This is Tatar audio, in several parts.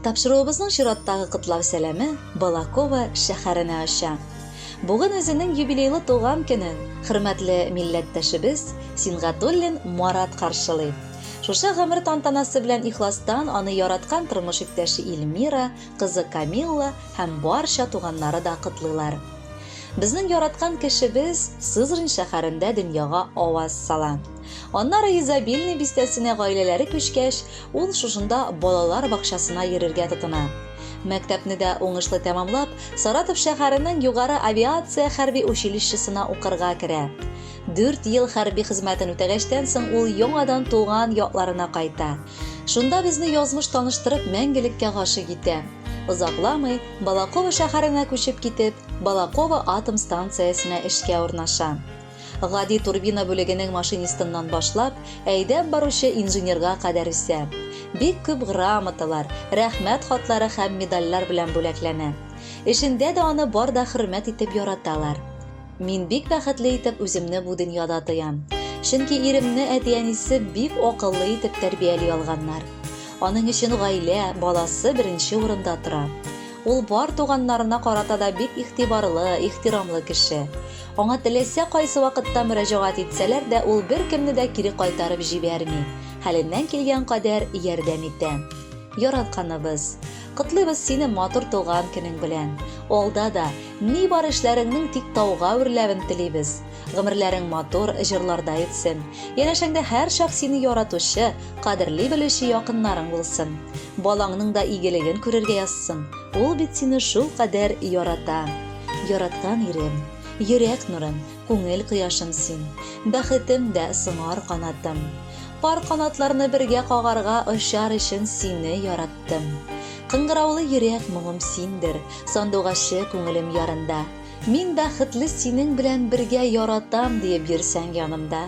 Тапшыруыбызның чираттагы котлау сәламе Балаково шәһәренә оча. Бүген үзенең юбилейлы туган көнен хөрмәтле милләттәшебез Сингатуллин Марат каршылый. Шушы гомер тантанасы белән ихластан аны яраткан тормыш иптәше Эльмира, кызы Камилла һәм барча туганнары да котлыйлар. Безнең яраткан кешебез Сызрань шәһәрендә дөньяга аваз сала. Аннары Изобильный бистәсенә гаиләләре күчкәч, ул шушында балалар бакчасына йөрергә тотына. Мәктәпне дә уңышлы тәмамлап, Саратов шәһәренең югары авиация хәрби училищесына укырга керә. Дүрт ел хәрби хезмәтен үтәгәчтән соң ул яңадан туган якларына кайта. Шунда безне язмыш таныштырып мәңгелеккә гашыйк итә. Озакламый Балаково шәһәренә күчеп китеп, Балаково атом станциясенә эшкә урнаша. Гади турбина бүлегенең машинистыннан башлап, әйдәп баручы инженерга кадәр үсә. Бик күп грамоталар, рәхмәт хатлары һәм медальләр белән бүләкләнә. Эшендә дә аны бар да хөрмәт итеп яраталар. Мин бик бәхетле итеп үземне бу дөньяда тоям. Чөнки иремне әти-әнисе бик акыллы итеп тәрбияли алганнар. Аның өчен гаилә, баласы беренче урында тора. Ул бар туганнарына карата да бик игътибарлы, ихтирамлы кеше. Аңа теләсә кайсы вакытта мөрәҗәгать итсәләр дә, ул беркемне дә кире кайтарып җибәрми, хәленнән килгән кадәр ярдәм итә. Яратканыбыз! Котлыйбыз сине матур туган көнең белән! Алда да, ни бар эшләреңнең тик тауга үрләвен телибез. Гомерләрең матур, җырлардай үтсен. Янәшәңдә һәрчак сине яратучы, кадерли белүче якыннарың булсын. Балаңның да игелеген күрергә язсын. Ул бит сине шулкадәр ярата. Яраткан ирем, йөрәк нурым, күңел кояшым син. Бәхетем дә, сыңар канатым. Пар канатларны бергә кагарга очар өчен сине яраттым. Кыңгыраулы йөрәк моңым синдер, сандугачы күңелем ярында. Мин бәхетле синең белән бергә яратам диеп йөрсәң янымда.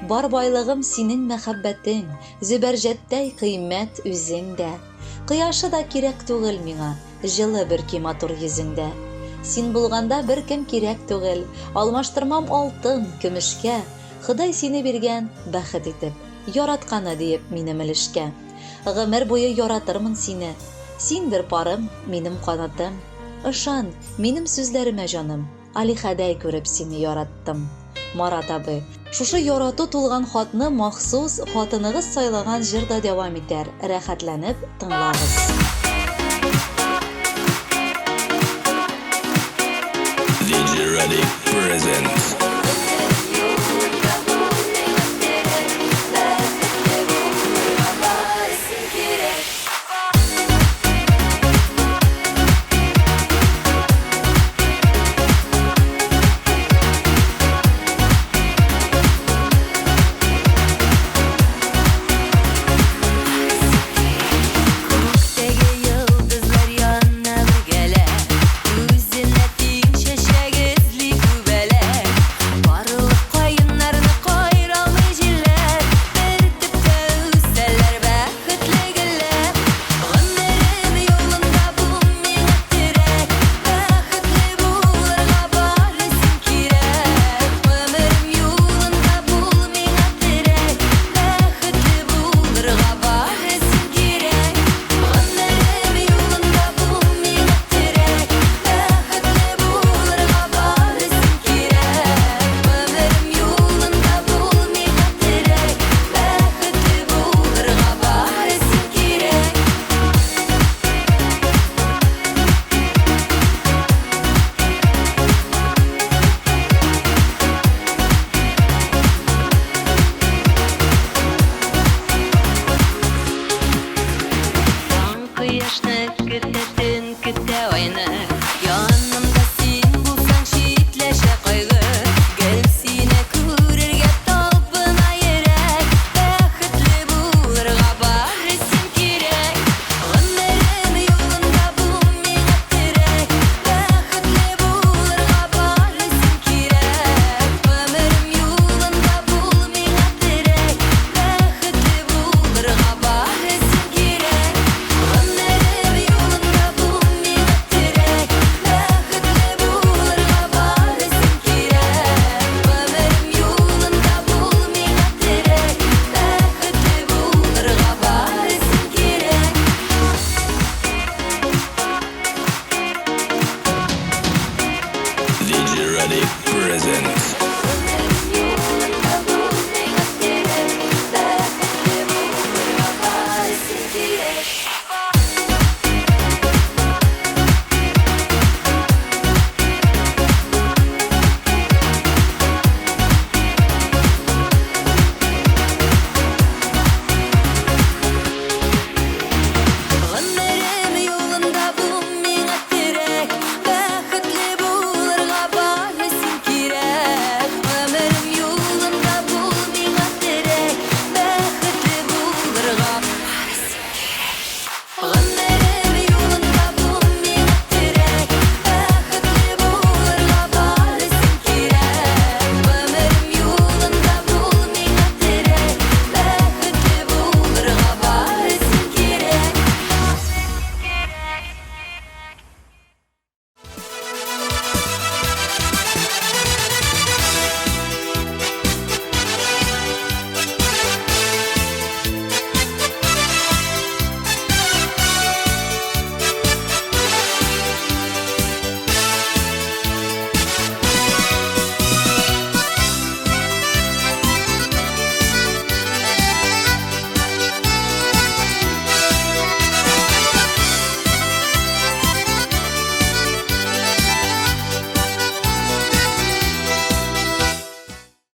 Бар байлыгым синең мәхәббәтең, зөбәрҗәттәй кыйммәт үзең дә. Кояшы да кирәк түгел миңа, җылы бөрки матур йөзең дә. Син булганда беркем кирәк түгел, алмаштырмам алтын, көмешкә. Ходай сине биргән бәхет итеп, яратканы диеп минем өлешкә. Гомер буе яратырмын сине. Синдер парым, минем канатым. Ышан, минем сүзләремә, җаным, Алихәдәй күреп сине яраттым. Марат абый, шушы ярату тулган хатны махсус хатыныгыз сайлаган җыр да дәвам итәр, рәхәтләнеп тыңлагыз. DJ Radek presents.